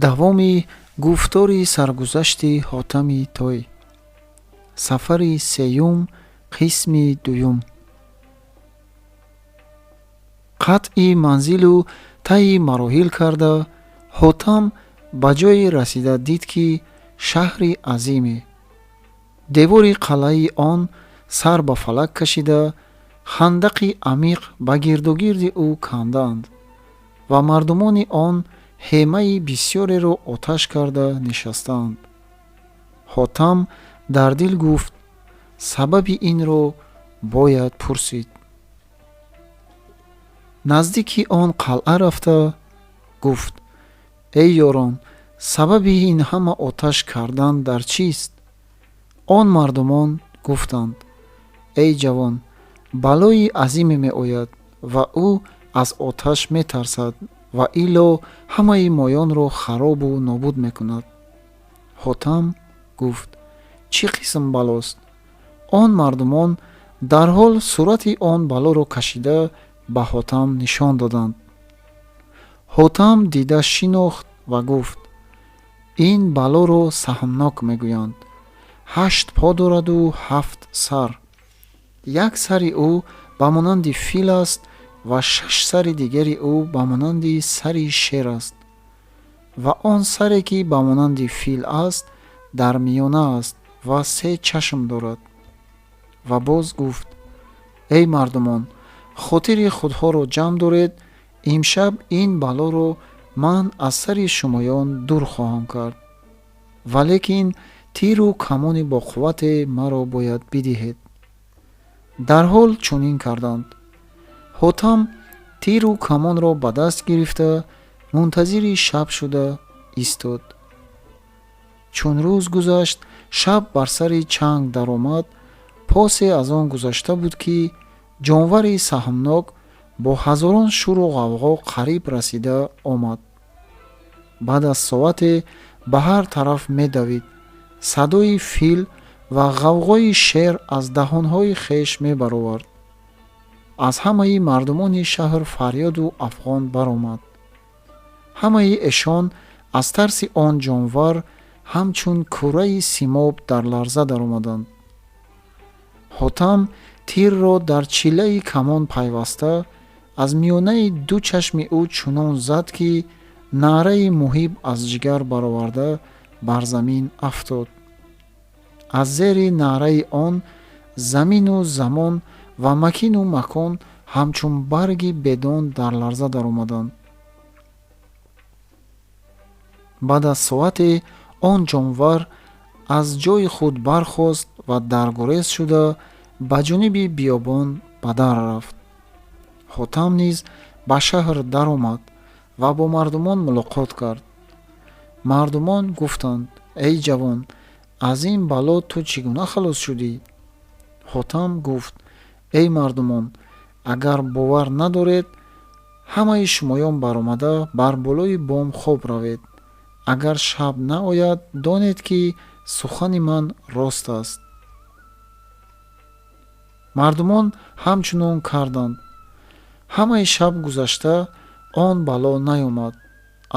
Давоми гуфтори саргузашти Ҳотами Той. Сафари сеюм, қисми дуюм. Қатъи манзилу таи мароҳил карда, Ҳотам ба ҷое расида дид, ки шаҳри азиме. Девори қалъаи он сар ба фалак кашида, хандақи амиқ ба гирдугирди ӯ кандаанд ва мардумони он ҳемаи бисёреро оташ карда нишастаанд. Ҳотам дар дил гуфт: сабаби инро бояд пурсид. Наздики он қалъа рафта гуфт: эй ёрон, сабаби ин ҳама оташ кардан дар чист? Он мардумон гуфтанд: эй ҷавон, балои азиме меояд ва ӯ аз оташ метарсад ва илло ҳамаи моёнро харобу нобуд мекунад. Ҳотам гуфт: чӣ қисм балост? Он мардумон дарҳол сурати он балоро кашида ба Ҳотам нишон доданд. Ҳотам дида шинохт ва гуфт: ин балоро саҳмнок мегӯянд. 8 по дораду 7 сар. Як сари ӯ ба монанди фил аст ва 6 сари дигари ӯ ба монанди сари шер аст. Ва он саре, ки ба монанди фил аст, дар миёна аст ва 3 чашм дорад. Ва боз гуфт: эй мардумон, хотири худҳоро ҷамъ доред, имшаб ин балоро ман аз сари шумоён дур хоҳам кард. Валекин тиру камони боқуввате маро бояд бидиҳед. Дарҳол чунин карданд. Ҳотам тиру камонро ба даст гирифта, мунтазири шаб шуда истод. Чун рӯз гузашт, шаб бар сари чанг даромад, посе аз он гузашта буд, ки ҷонвари саҳмнок бо ҳазорон шуру ғавғо қариб расида омад. Баъд аз соате ба ҳар тараф медавид. Садои фил ва ғавғои шер аз даҳонҳои хеш мебаровард. Аз ҳамаи мардумони шаҳр фарёду афғон баромад. Ҳамаи эшон аз тарси он ҷонвар ҳамчун кураи симоб дар ларза даромаданд. Ҳотам тирро дар чиллаи камон пайваста аз миёнаи ду чашми ӯ чунон зад, ки наъраи муҳиб аз ҷигар бароварда бар замин афтод. Аз зери наъраи он замину замон ва макину макон ҳамчун барги бедон дар ларза даромаданд. Баъд аз соате он ҷонвар аз ҷои худ бархост ва даргурез шуда ба ҷониби биёбон ба дар рафт. Ҳотам низ ба шаҳр даромад ва бо мардумон мулоқот кард. Мардумон гуфтанд: эй ҷавон, аз ин бало ту чӣ гуна халос шудӣ? Ҳотам гуфт: эй мардумон, агар бовар надоред, ҳамаи шумоён баромада бар болои бом хоб равед. Агар шаб наояд, донед, ки сухани ман рост аст. Мардумон ҳамчунон карданд. Ҳамаи шаб гузашта он бало наёмад.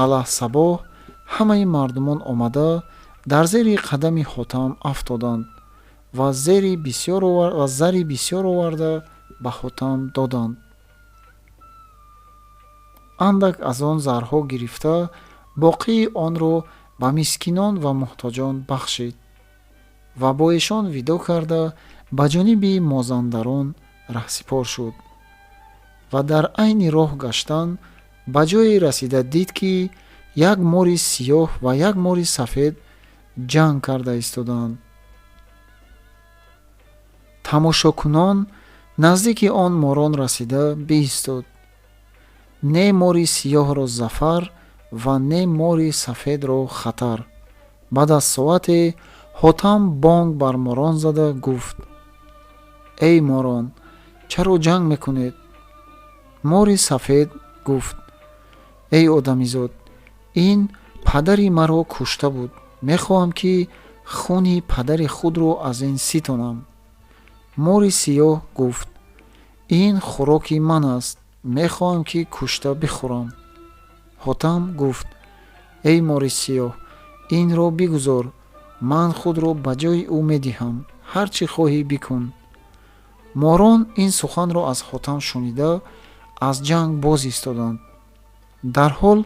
Алаҳсабоҳ ҳамаи мардумон омада дар зери қадами Ҳотам афтоданд ва зари бисёр оварда ба Ҳотам доданд. Андак аз он зарҳо гирифта, боқии онро ба мискинон ва муҳтоҷон бахшид ва бо эшон видо карда ба ҷониби мозандарон раҳсипор шуд. Ва дар айни роҳ гаштан ба ҷое расида дид, ки як мори сиёҳ ва як мори сафед ҷанг карда истодаанд. Тамошокунон наздики он морон расида биистод. Не мори сиёҳро зафар ва не мори сафедро хатар. Баъд аз соате Ҳотам бонг бар морон зада гуфт: эй морон, чаро ҷанг мекунед? Мори сафед гуфт: эй одамизод, ин падари маро кушта буд. Мехоҳам, ки хуни падари худро аз ин ситонам. Мори сиёҳ гуфт: ин хӯроки ман аст, мехоҳам, ки кушта бихӯрам. Ҳотам гуфт: Эй мори сиёҳ, инро бигузор, ман худро ба ҷои ӯ медиҳам, ҳар чӣ хоҳӣ бикун. Морон ин суханро аз Ҳотам шунида, аз ҷанг боз истоданд. Дарҳол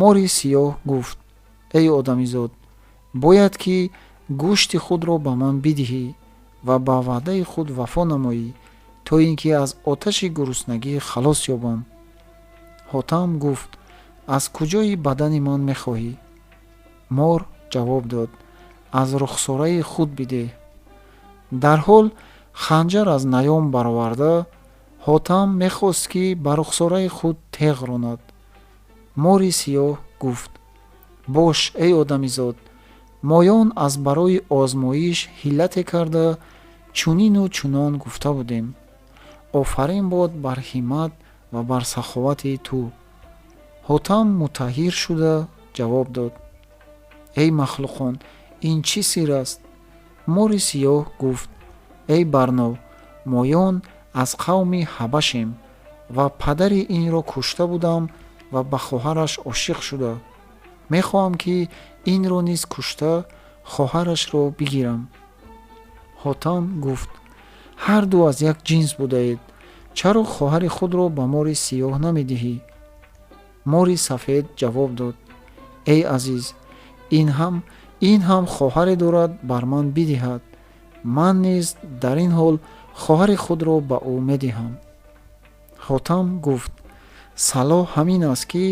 мори сиёҳ гуфт: Эй одамизод, бояд ки гӯшти худро ба ман бидиҳӣ ва ба ваъдаи худ вафо намоӣ, то ин ки аз оташи гуруснагӣ халос ёбам. Ҳотам гуфт: Аз куҷои бадани ман мехоҳӣ? Мор ҷавоб дод: Аз рухсораи худ бидеҳ. Дарҳол ханҷар аз наём бароварда, Ҳотам мехост, ки ба рухсораи худ теғ ронад. Мори сиёҳ гуфт: Бош, эй одамизод, моён аз барои озмоиш ҳиллате карда, чунину чунон гуфта будем. Офарин бод бар ҳиммат ва бар саховати ту. Ҳотам мутаҳайир шуда ҷавоб дод: Эй махлуқон, ин чӣ сир аст? Мори сиёҳ гуфт: Эй барно, моён аз қавми ҳабашем ва падари инро кушта будам ва ба хоҳараш ошиқ шуда. Мехоҳам, ки инро низ кушта, хоҳарашро бигирам. Ҳотам гуфт: Ҳар ду аз як ҷинс будаед, чаро хоҳари худро ба мори сиёҳ намедиҳӣ? Мори сафед ҷавоб дод: Эй азиз, ин ҳам хоҳаре дорад, бар ман бидиҳад, ман низ дар ин ҳол хоҳари худро ба ӯ медиҳам. Ҳотам гуфт: Салоҳ ҳамин аст, ки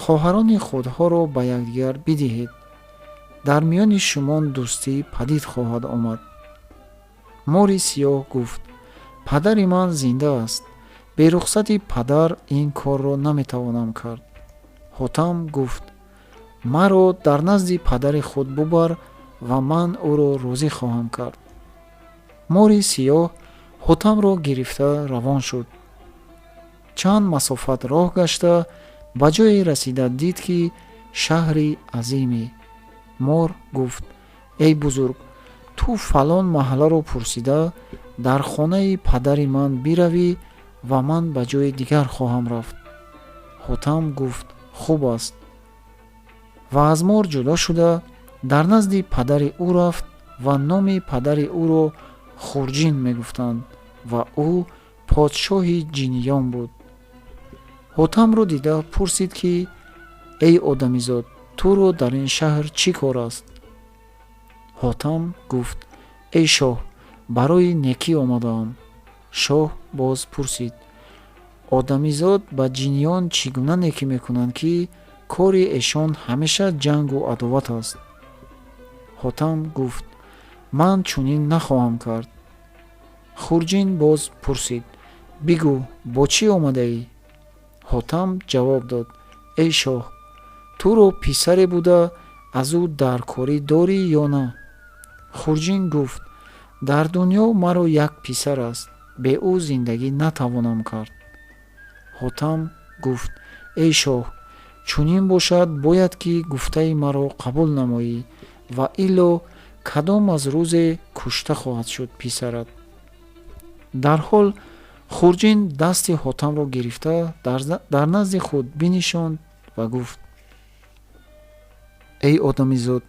хоҳарони худҳоро ба якдигар бидиҳед, дар миёни шумон дӯстӣ падид хоҳад омад. Мори сиёҳ гуфт: Падари ман зинда аст, берухсати падар ин корро наметавонам кард. Ҳотам гуфт: Маро дар назди падари худ бубар ва ман ӯро розӣ хоҳам кард. Мори сиёҳ Ҳотамро гирифта равон шуд. Чанд масофат роҳ гашта, ба ҷое расида дид, ки шаҳри азиме. Мор гуфт: Эй бузург, ту фалон маҳалларо пурсида, дар хонаи падари ман биравӣ ва ман ба ҷои дигар хоҳам рафт. Ҳотам гуфт: Хуб аст. Ва аз мор ҷудо шуда, дар назди падари ӯ рафт ва номи падари ӯро Хурҷин мегуфтанд ва ӯ подшоҳи ҷиниён буд. Ҳотамро дида пурсид, ки эй одамизод, туро дар ин шаҳр чӣ кор аст? Ҳотам гуфт: Эй шоҳ, барои некӣ омадаам. Шоҳ боз пурсид: Одамизод ба ҷиниён чӣ гуна некӣ мекунанд, ки кори эшон ҳамеша ҷангу адоват аст? Ҳотам гуфт: Ман чунин нахоҳам кард. Хурҷин боз пурсид: Бигӯ, бо чӣ омадаӣ? Ҳотам ҷавоб дод: Эй шоҳ, туро писаре буда, аз ӯ даркорӣ дорӣ ё на? Хурҷин гуфт: Дар дунё маро як писар аст, бе ӯ зиндагӣ натавонам кард. Ҳотам гуфт: Эй шоҳ, чунин бошад, бояд ки гуфтаи маро қабул намоӣ ва илло кадом аз рӯзе кушта хоҳад шуд писарат. Дарҳол Хурҷин дасти Ҳотамро гирифта, дар назди худ бинишонд ва гуфт: Эй одамизод,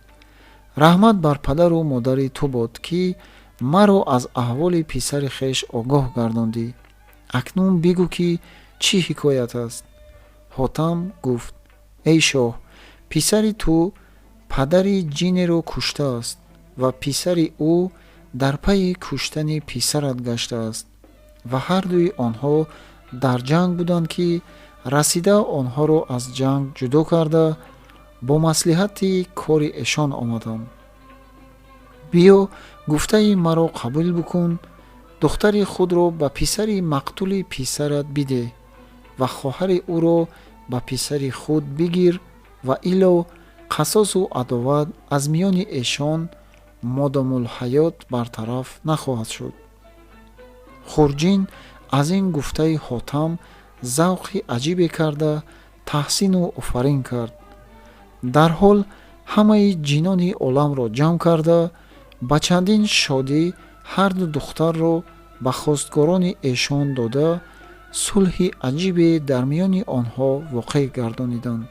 раҳмат бар падару модари ту бод, ки маро аз аҳволи писари хеш огоҳ гардондӣ. Акнун бигӯ, ки чӣ ҳикоят аст? Ҳотам гуфт: Эй шоҳ, писари ту падари ҷинеро куштааст ва писари ӯ дар пайи куштани писарат гаштааст ва ҳардуи онҳо дар ҷанг буданд, ки расида онҳоро аз ҷанг ҷудо карда, бо маслиҳати кори эшон омадам. Биё, гуфтаи маро қабул бикун, духтари худро ба писари мақтули писарат бидеҳ ва хоҳари ӯро ба писари худ бигир ва илло қасосу адоват аз миёни эшон модомулҳаёт бартараф нахоҳад шуд. Хурҷин аз ин гуфтаи Ҳотам завқи аҷибе карда, таҳсину офарин кард. Дарҳол ҳамаи ҷинони оламро ҷамъ карда, ба чандин шодӣ ҳарду духтарро ба хостгорони эшон дода, сулҳи аҷибе дар миёни онҳо воқеъ гардониданд.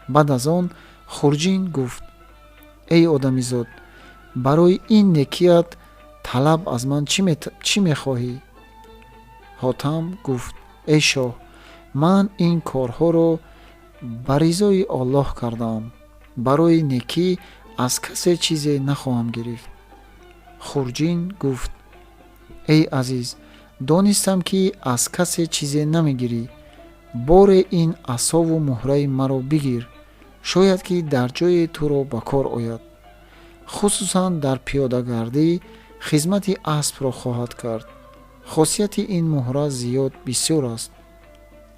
Баъд аз он Хурҷин гуфт: эй одамизод, барои ин некият талаб аз ман чӣ мехоҳӣ? Ҳотам гуфт: эй шоҳ, ман ин корҳоро ба ризои Оллоҳ кардаам. Барои некӣ аз касе чизе нахоҳам гирифт. Хурҷин гуфт: эй азиз, донистам, ки аз касе чизе намегирӣ. Боре ин асову муҳраи маро бигир, шояд ки дар ҷое туро ба кор ояд. Хусусан дар пиёдагардӣ хизмати аспро хоҳад кард. Хосияти ин муҳра зиёд бисёр аст.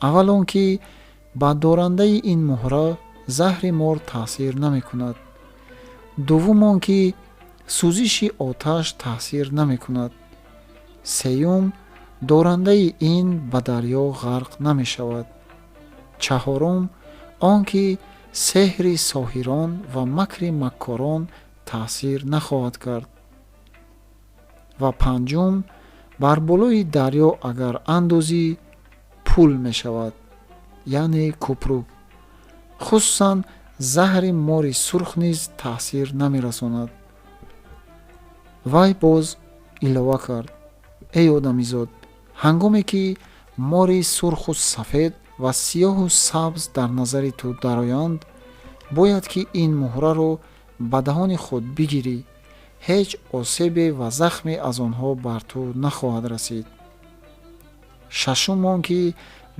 Аввал он ки ба дорандаи ин муҳра заҳри мор таъсир намекунад. Дуввум он ки сӯзиши оташ таъсир намекунад. Сеюм, дорандаи ин ба дарё ғарқ намешавад. Чаҳорум, он ки сеҳри соҳирон ва макри маккорон таъсир нахоҳад кард. Ва панҷум, бар болои дарё агар андозӣ, пул мешавад, яъне кӯпрук. Хусусан заҳри мори сурх низ таъсир намерасонад. Вай боз илова кард: эй одамизод, ҳангоме ки мори сурху сафед ва сиёҳу сабз дар назари ту дароянд, бояд ки ин муҳраро ба даҳони худ бигирӣ. Ҳеҷ осебе ва захме аз онҳо бар ту нахоҳад расид. Шашум он ки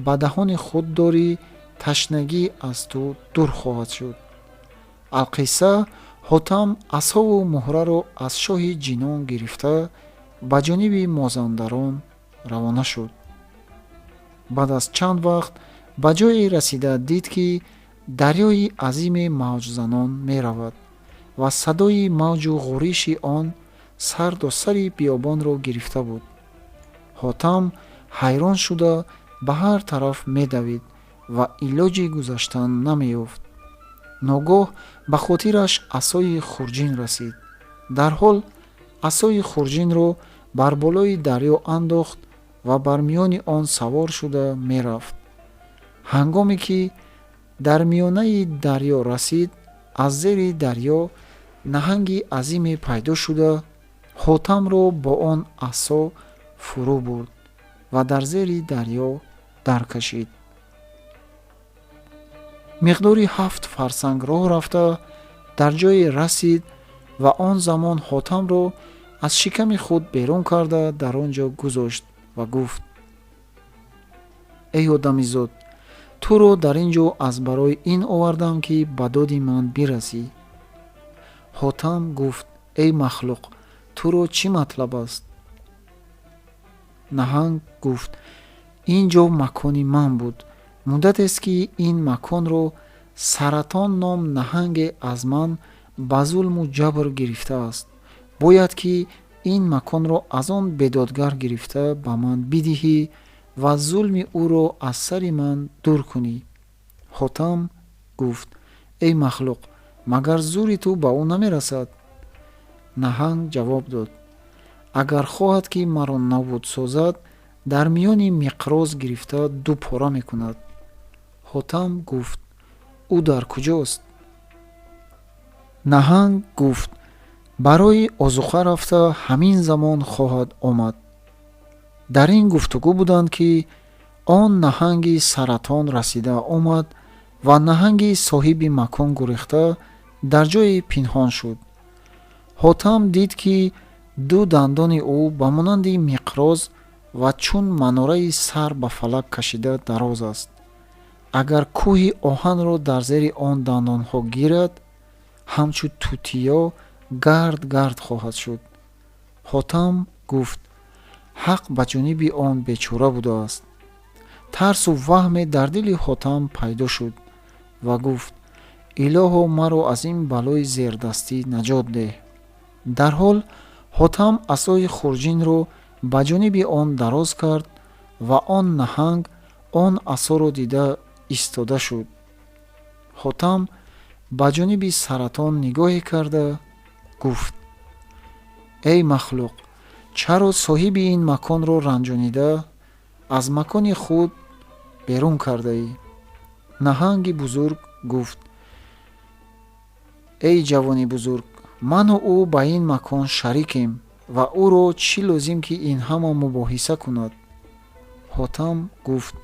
ба даҳони худ дорӣ, ташнагӣ аз ту дур хоҳад шуд. Алқисса, Ҳотам асову муҳраро аз шоҳи ҷинон гирифта ба ҷониби Мозандарон равона шуд. Баъд аз чанд вақт ба ҷое расида дид, ки дарёи азиме мавҷзанон меравад ва садои мавҷу ғуриши он сардосари биёбонро гирифта буд. Ҳотам ҳайрон шуда ба ҳар тараф медавид ва илоҷи гузаштан намеёфт. Ногоҳ ба хотираш асои Хурҷин расид. Дарҳол асои Хурҷинро бар болои дарё андохт ва бар миёни он савор шуда мерафт. Ҳангоме ки дар миёнаи дарё расид, аз зери дарё наҳанги азиме пайдо шуда Ҳотамро бо он асо фурӯ бурд ва дар зери дарё даркашид. Миқдори 7 фарсанг роҳ рафта дар ҷое расид ва он замон Ҳотамро аз шиками худ берун карда дар он ҷо гузошт ва гуфт: эй одамизод, туро дар ин ҷо аз барои ин овардам, ки ба доди ман бирасӣ. Ҳотам гуфт: эй махлуқ, туро чӣ матлаб аст? Наҳанг гуфт: ин ҷо макони ман буд. Муддатест, ки ин маконро Саратон ном наҳанге аз ман ба зулму ҷабр гирифтааст. Бояд ки ин маконро аз он бедодгар гирифта ба ман бидиҳӣ ва зулми ӯро аз сари ман дур кунӣ. Ҳотам гуфт: эй махлуқ, магар зури ту ба ӯ намерасад? Наҳанг ҷавоб дод: агар хоҳад, ки маро нобуд созад, дар миёни миқроз гирифта ду пора мекунад. Ҳотам гуфт: ӯ дар куҷост? Наҳанг гуфт: барои озуқа рафта ҳамин замон хоҳад омад. Дар ин гуфтугӯ буданд, ки он наҳанги саратон расида омад ва наҳанги соҳиби макон гурехта дар ҷое пинҳон шуд. Ҳотам дид, ки ду дандони ӯ ба монанди миқроз ва чун манораи сар ба фалак кашида дароз аст. Агар кӯҳи оҳанро дар зери он дандонҳо гирад, ҳамчу тутиё гард гард хоҳад шуд. Ҳотам гуфт: ҳақ ба ҷониби он бечора будааст. Тарсу ваҳме дар дили Ҳотам пайдо шуд ва гуфт: илоҳо, маро аз ин балои зердастӣ наҷот деҳ. Дарҳол Ҳотам асои Хурҷинро ба ҷониби он дароз кард ва он наҳанг он асоро дида истода шуд. Ҳотам ба ҷониби саратон нигоҳе карда гуфт: эй махлуқ, чаро соҳиби ин маконро ранҷонида аз макони худ берун кардаӣ? Наҳанги бузург гуфт: Эй ҷавони бузург, ману ӯ ба ин макон шарикем ва ӯро чӣ лозим, ки ин ҳама мубоҳиса кунад? Ҳотам гуфт: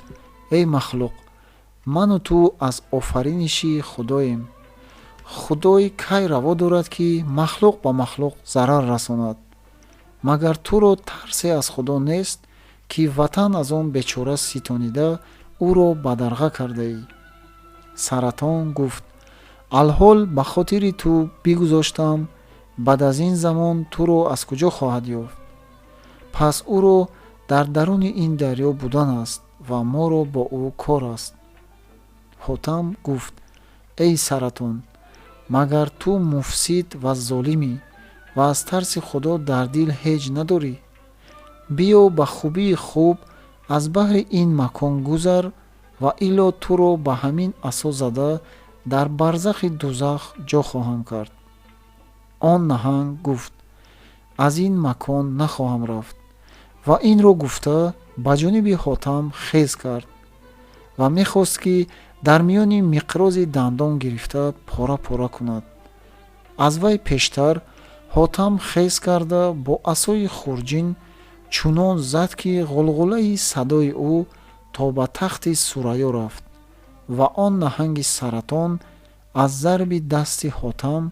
Эй махлуқ, ману ту аз офариниши Худоем. Худой кай раво дорад, ки махлуқ ба махлуқ зарар расонад? Магар туро тарсе аз Худо нест, ки ватан аз он бечора ситонида, ӯро бадарға кардаӣ? Саратон гуфт: Алҳол ба хотири ту бигузоштам, баъд аз ин замон туро аз куҷо хоҳад ёфт? Пас ӯро дар даруни ин дарё будан аст ва моро бо ӯ кор аст. Ҳотам гуфт: Эй Саратон, магар ту муфсид ва золимӣ ва аз тарси Худо дар дил ҳеҷ надорӣ? Биё, ба хубии хуб аз баҳри ин макон гузар ва илло туро ба ҳамин асо зада дар барзахи дузах ҷо хоҳам кард. Он наҳанг гуфт: Аз ин макон нахоҳам рафт. Ва инро гуфта, ба ҷониби Ҳотам хез кард ва мехост, ки дар миёни миқрози дандон гирифта пора пора кунад. Аз вай пештар Ҳотам хез карда, бо асои хурҷин чунон зад, ки ғулғулаи садои ӯ то ба тахти Сурайё рафт ва он наҳанги саратон аз зарби дасти Ҳотам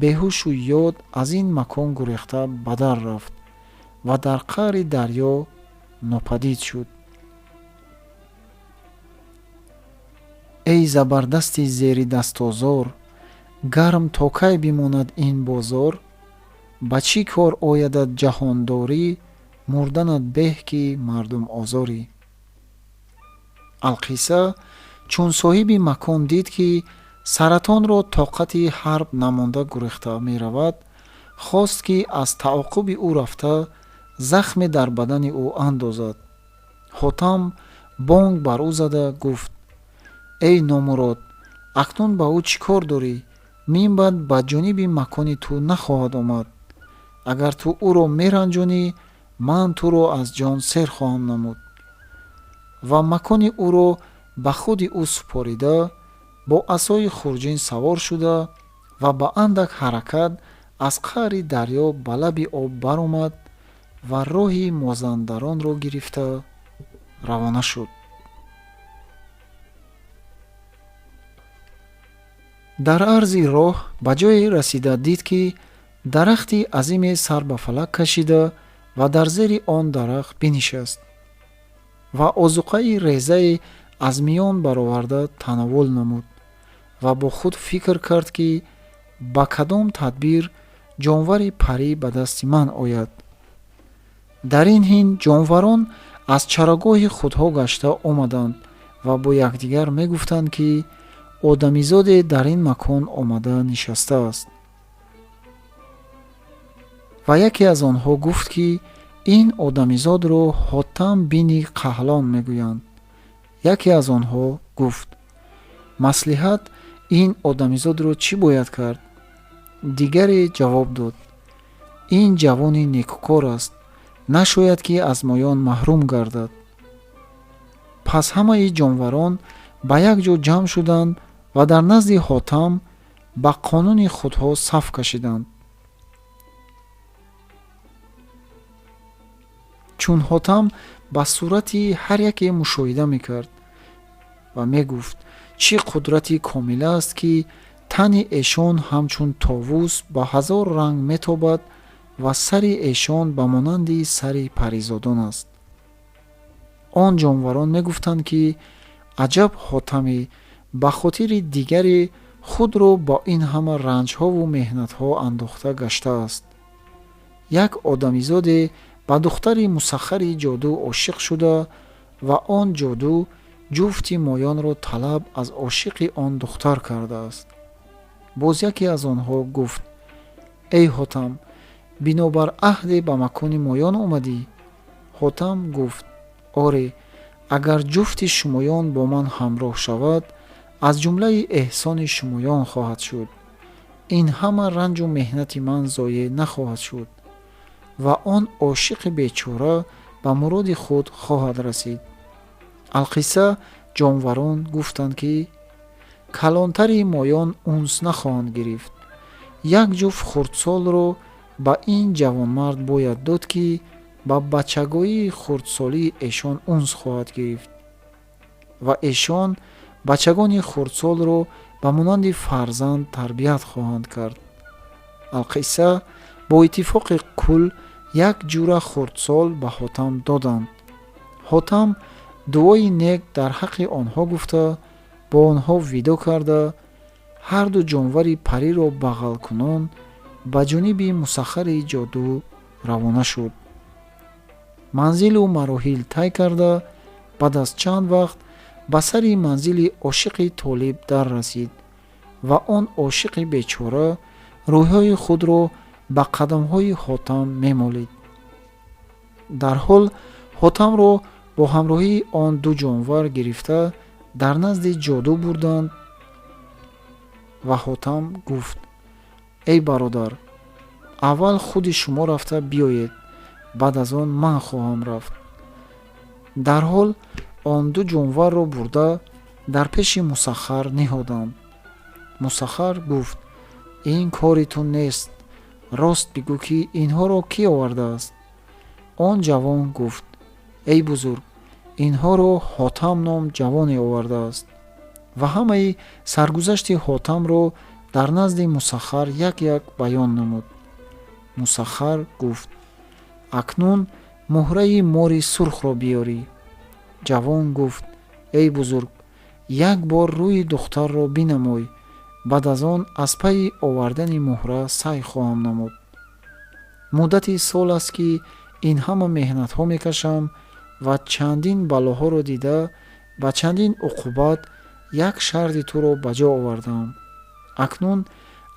беҳушу ёд аз ин макон гурехта ба дар рафт ва дар қаъри дарё нопадид шуд. Эй забардасти зери дастозор, гарм то кай бимонад ин бозор? Ба чӣ кор оядат ҷаҳондорӣ, мурданат беҳ, ки мардумозорӣ? Алқисса, чун соҳиби макон дид, ки саратонро тоқати ҳарб намонда гурехта меравад, хост, ки аз таоқуби ӯ рафта, захме дар бадани ӯ андозад. Ҳотам бонг бар ӯ зада гуфт: Эй номурод, акнун ба ӯ чӣ кор дорӣ? Минбаъд ба ҷониби макони ту нахоҳад омад. Агар ту ӯро меранҷонӣ, ман туро аз ҷон сер хоҳам намуд. Ва макони ӯро ба худи ӯ супорида, бо асои хурҷин савор шуда ва ба андак ҳаракат аз қаъри дарё ба лаби об баромад ва роҳи Мозандаронро гирифта равона шуд. Дар арзи роҳ ба ҷое расида дид, ки дарахти азиме сар ба фалак кашида ва дар зери он дарахт бинишаст ва озуқаи резае аз миён бароварда тановул намуд ва бо худ фикр кард, ки ба кадом тадбир ҷонвари парӣ ба дасти ман ояд. Дар ин ҳин ҷонварон аз чарогоҳи худҳо гашта омаданд ва бо якдигар мегуфтанд, ки одамизоде дар ин макон омада нишастааст. Ва яке аз онҳо гуфт, ки ин одамизодро Ҳотам бини Қаҳлон мегӯянд. Яке аз онҳо гуфт: Маслиҳат, ин одамизодро чӣ бояд кард? Дигаре ҷавоб дод: Ин ҷавони некукор аст, нашояд, ки аз моён маҳрум гардад. Пас ҳамаи ҷонварон ба як ҷо ҷамъ шуданд ва дар назди Ҳотам ба қонуни худҳо саф кашиданд. Чун Ҳотам ба сурати ҳар яке мушоҳида мекард ва мегуфт: Чӣ қудрати комила аст, ки тани эшон ҳамчун товус ба ҳазор ранг метобад ва сари эшон ба монанди сари паризодон аст. Он ҷонварон мегуфтанд, ки аҷаб Ҳотаме ба хотири дигаре худро бо ин ҳама ранҷҳову меҳнатҳо андохта гаштааст. Як одамизоде ба духтари мусаххари ҷоду ошиқ шуда ва он ҷоду ҷуфти моёнро талаб аз ошиқи он духтар кардааст. Боз яке аз онҳо гуфт: Эй Ҳотам, бинобар аҳде ба макони моён омадӣ? Ҳотам гуфт: Оре, агар ҷуфти шумоён бо ман ҳамроҳ шавад, аз ҷумлаи эҳсони шумоён хоҳад шуд. Ин ҳама ранҷу меҳнати ман зоеъ нахоҳад шуд ва он ошиқи бечора ба муроди худ хоҳад расид. Алқисса, ҷонварон гуфтанд, ки калонтари моён унс нахоҳанд гирифт. Як ҷуфт хурдсолро ба ин ҷавонмард бояд дод, ки ба бачагоии хурдсолии эшон унс хоҳад гирифт ва эшон бачагони хурдсолро ба монанди фарзанд тарбият хоҳанд кард. Алқисса, бо иттифоқи кул як ҷура хурдсол ба Ҳотам доданд. Ҳотам дуои нек дар ҳаққи онҳо гуфта, бо онҳо видо карда, ҳарду ҷонвари париро бағалкунон ба ҷониби Мусаххари ҷоду равона шуд. Манзилу мароҳил тай карда, баъд аз чанд вақт ба сари манзили ошиқи толиб дар расид ва он ошиқи бечора рӯйҳои худро ба қадамҳои Ҳотам мемолид. Дарҳол Ҳотамро бо ҳамроҳии он ду ҷонвар гирифта дар назди ҷоду бурданд ва Ҳотам гуфт: «Эй бародар, аввал худи шумо рафта биёед, баъд аз он ман хоҳам рафт». Дарҳол он ду ҷонварро бурда дар пеши Мусаххар ниҳоданд. Мусаххар гуфт: «Ин кори ту нест, рост бигӯ, ки инҳоро кӣ овардааст?» Он ҷавон гуфт: «Эй бузург, инҳоро Ҳотам ном ҷавоне овардааст». Ва ҳамаи саргузашти Ҳотамро дар назди Мусаххар як як баён намуд. Мусаххар гуфт: «Акнун муҳраи мори сурхро биёрӣ». Ҷавон гуфт: «Эй бузург, як бор рӯи духтарро бинамой, баъд аз он аз пайи овардани муҳра сай хоҳам намуд. Муддати сол аст, ки ин ҳама меҳнатҳо мекашам ва чандин балоҳоро дида, ба чандин уқубат як шарти туро ба ҷо овардаам. Акнун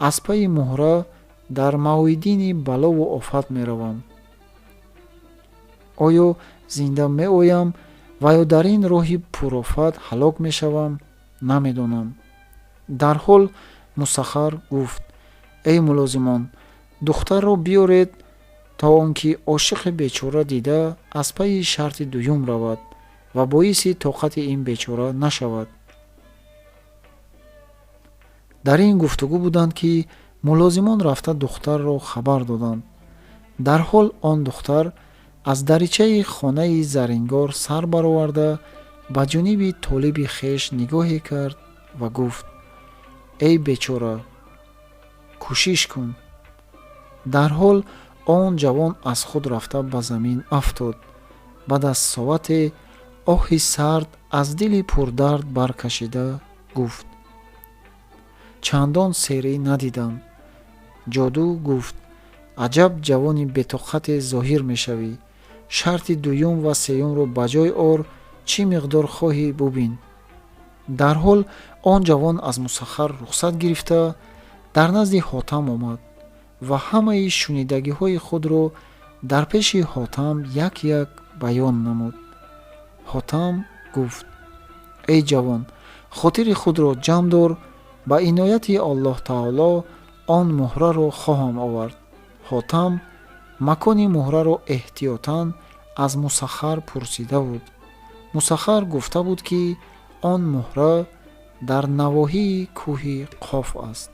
аз пайи муҳра дар мавъидини балову офат меравам. Оё зинда меоям ва ё дар ин роҳи пурофат ҳалок мешавам, намедонам». Дарҳол Мусаххар гуфт: «Эй мулозимон, духтарро биёред, то он ки ошиқи бечора дида аз пайи шарти дуюм равад ва боиси тоқати ин бечора нашавад». Дар ин гуфтугӯ буданд, ки мулозимон рафта духтарро хабар доданд. Дарҳол он духтар аз даричаи хонаи зарингор сар бароварда, ба ҷониби толиби хеш нигоҳе кард ва гуфт: «Эй бечора, кӯшиш кун». Дарҳол он ҷавон аз худ рафта ба замин афтод. Баъд аз соате оҳи сард аз дили пурдард баркашида гуфт: «Чандон серӣ надидам». Ҷоду гуфт: «Аҷаб ҷавони бетоқате зоҳир мешавӣ. Шарти дуюм ва сеюмро ба ҷой ор, чӣ миқдор хоҳӣ бубин». Дарҳол он ҷавон аз Мусаххар рухсат гирифта дар назди Ҳотам омад ва ҳамаи шунидагиҳои худро дар пеши Ҳотам як як баён намуд. Ҳотам гуфт: «Эй ҷавон, хотири худро ҷамъ дор, ба инояти Аллоҳ таоло он муҳраро хоҳам овард». Ҳотам макони муҳраро эҳтиётан аз Мусаххар пурсида буд. Мусаххар гуфта буд, ки он муҳра дар навоҳии кӯҳи Қоф аст.